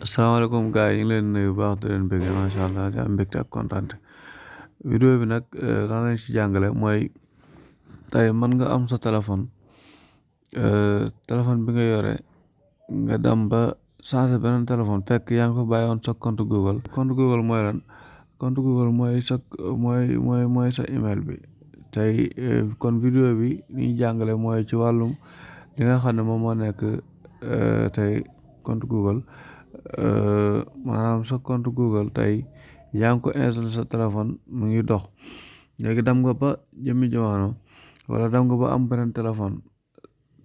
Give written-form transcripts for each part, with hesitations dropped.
Asalaamaaleykum gars yi ñu ngi leen nuyu bu baax di leen bëgg macha allah di am mbégte ak kontaan vidéo bi nag lan lañ ci jàngale mooy tey mën nga am sa téléphone téléphone bi nga yore nga dem ba changé beneen téléphone fekk yaa ngi fa bàyyi woon sa compte Google mooy lan compte Google mooy sa email bi tey kon vidéo bi ni jàngale mooy ci wàllum li nga xam ne moom moo nekk tey compte Google maanaam sa compte Google tey yaa ngi ko installé sa téléphone mu ngi dox léegi dem nga ba jëmmi jamono wala dem nga ba am beneen téléphone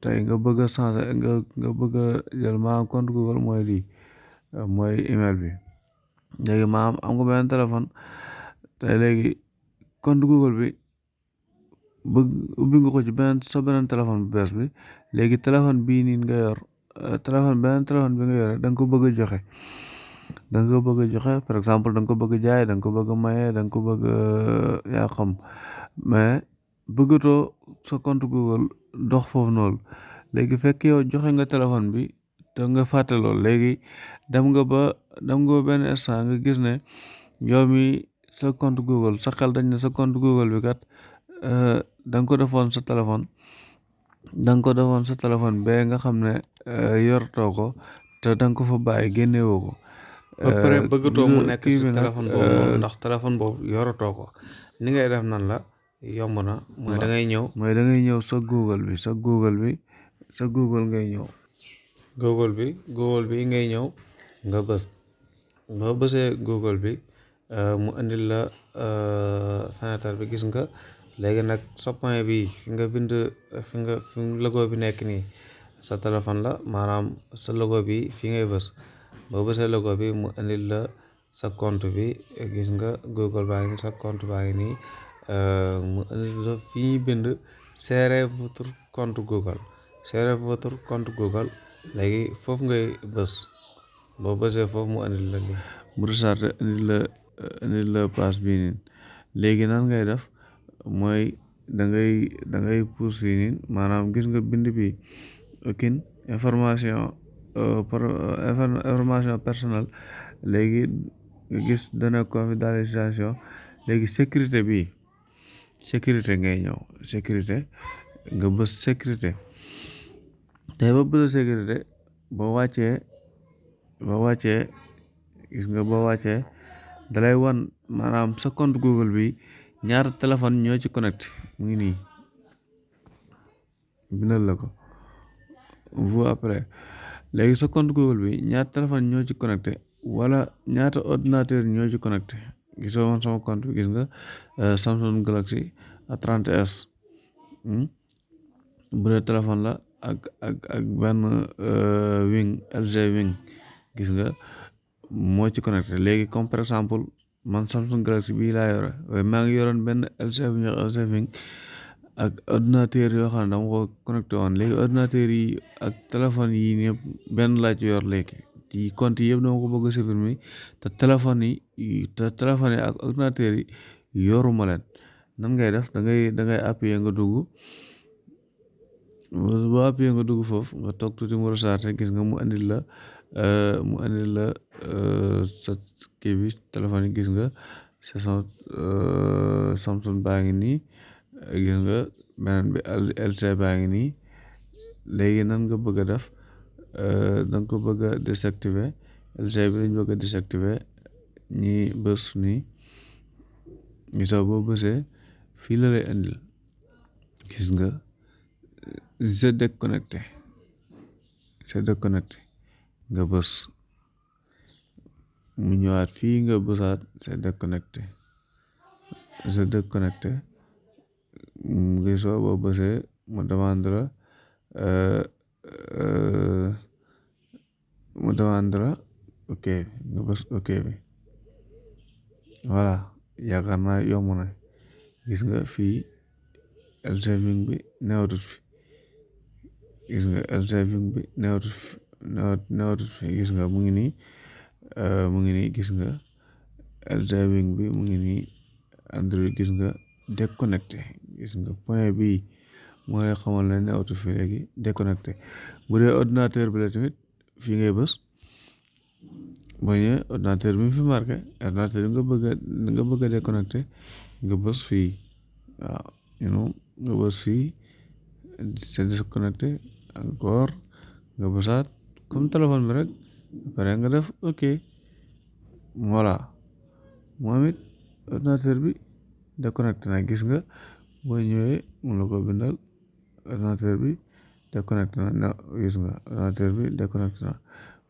tey nga bëgg a changé nga bëgg a jël maanaam compte Google mooy lii mooy email bi léegi maanaam am nga beneen téléphone tey léegi compte Google bi bëgg ubbi nga ko ci beneen téléphone bu bees bi léegi téléphone bii nii nga yor beneen téléphone bi nga yore da nga ko bëgg a joxe par exemple da nga ko bëgg a jaay da nga ko bëgg a maye da nga ko bëgg yaa xam mais bëggatoo sa compte Google dox foofu noonu léegi fekk yow joxe nga téléphone bi te nga fàtte lool léegi dem nga ba benn instant nga gis ne yow mi sa compte Google sa xel dañ ne sa compte Google bi kat da nga ko defoon sa téléphone ba nga xam ne yortoo ko te da nga ko fa bàyyi génnewoo ko ba pare bëggatoo mu nekk si téléphone boobu noonu ndax téléphone boobu yoratoo ko ni ngay def nan la yomb na mooy da ngay ñëw sa Google ngay ñëw Google bi ngay ñëw nga bës boo bësee Google bi mu indil la fenêtre bi gis nga léegi nag sa point bi fi nga bind fi logo bi nekk nii sa téléphone la maanaam sa logo bi fi ngay bës boo bësee logo bi mu indil la sa compte bi gis nga Google baa ngi sa compte baa ngi nii mu indil la fi ñuy bind serrez votre compte Google léegi foofu ngay bës boo bësee foofu mu indil la lii mu recharge indil la page bii nii léegi nan ngay def mooy da ngay pousse fii nii maanaam gis nga bind bi aucune information personnelle léegi nga gis données confidentialisation léegi sécurité ngay ñëw sécurité nga bës sécurité tey ba bës sécurité boo wàccee gis nga boo wàccee dalay wan maanaam sa compte Google bi ñaata téléphone ñoo ci connecté mu ngi nii bindal la ko vous après léegi sa compte Google bi ñaata téléphone ñoo ci connecté wala ñaata ordinateur ñoo ci connecté gisoo man sama compte bi gis nga Samsung Galaxy A30s bu dee téléphone la ak benn LG Wing gis nga moo ci connecté léegi comme par exemple man Samsung Galaxy bii laa yore waaye maa ngi yoroon benn LG Wing ak ordinateur yoo xam ne dama ko connecté woon léegi ordinateur yi ak téléphone yi ñëpp benn laa ci yor léegi ci compte yi yëpp dama ko bëgg a supprimer te téléphone yi ak ordinateur yi yoruma leen nan ngay def da ngay appuyer nga dugg boo appuyer nga dugg foofu nga toog tuuti mu recharger gis nga mu andil la sa kii bi téléphone yi gis nga Samsung baa ngi nii gis nga beneen bi LG baa ngi nii léegi nan nga bëgg a def da nga ko bëgg a désactiver LG bi lañ bëgg a désactiver ñi bës nii gisoo boo bësee fii la lay indil gis nga c'est déconnecté nga bës mu ñëwaat fii nga bësaat c'est déconnecté gisoo boo bësee mu demande la ok nga bës ok bi voilà yaakaar naa yomb na gis nga fii LG Wing bi newatut fi gis nga LG Wing bi newatut fi gis nga mu ngi nii gis nga LG Wing bi mu ngi nii Android gis nga déconnecté gis nga point bi moo lay xamal ne newatu fi léegi déconnecté bu dee ordinateur bi la tamit fii ngay bës boo ñëwee ordinateur bi mu fi marqué ordinateur bi nga bëgg a déconnecté nga bës fii waaw nga bës fii c'est déconnecté encore nga bësaat comme téléphone bi rek après nga def ok voilà moom it ordinateur bi déconnecté na gis nga boo ñëwee mun la ko bindal ordinateur bi déconnecté na gis nga ordinateur bi déconnecté na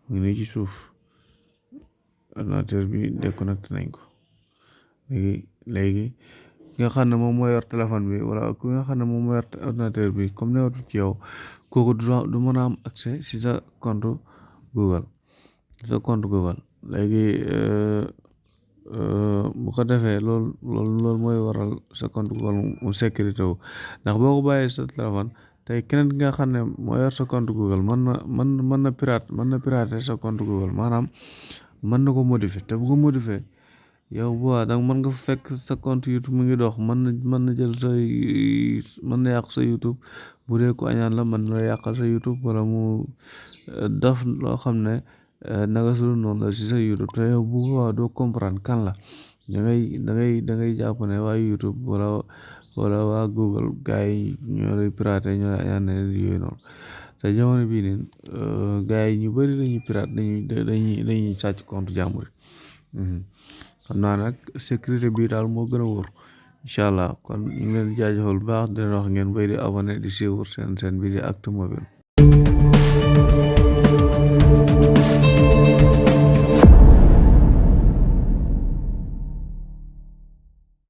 mu ngi nii ci suuf ordinateur bi déconnecté nañ ko léegi ki nga xam ne moom moo yor téléphone bi wala ku nga xam ne moom moo yor ordinateur bi comme newatu ci yow kooku du mën a am accès si sa compte Google léegi bu ko defee loolu mooy waral sa compte Google mu sécurité wu ndax boo ko bàyyee sa téléphone tey keneen ki nga xam ne moo yor sa compte Google mën na pirater sa compte Google maanaam mën na ko modifier te bu ko modifier yow bu baax danga mën nga fekk sa compte YouTube mu ngi dox mën na jël mën na yàq sa YouTube bu dee ko añaan la mën na yàqal sa YouTube wala mu def loo xam ne naka su dul noonu la si sa YouTube te yow bu baax doo comprendre kan la da ngay jàpp ne waa YouTube wala waa Google gars yi ñoo lay pirater ñoo lay añaan ne yooyu noonu te jamono bii nii gars yi ñu bëri dañuy pirate dañuy sàcc compte jàmbur xam naa nag sécurité bii daal moo gën a wóor incha allah kon ñu ngi leen di jaajëfal bu baax di leen wax ngeen bay di abonné di suivre seen bi di Actu Mobile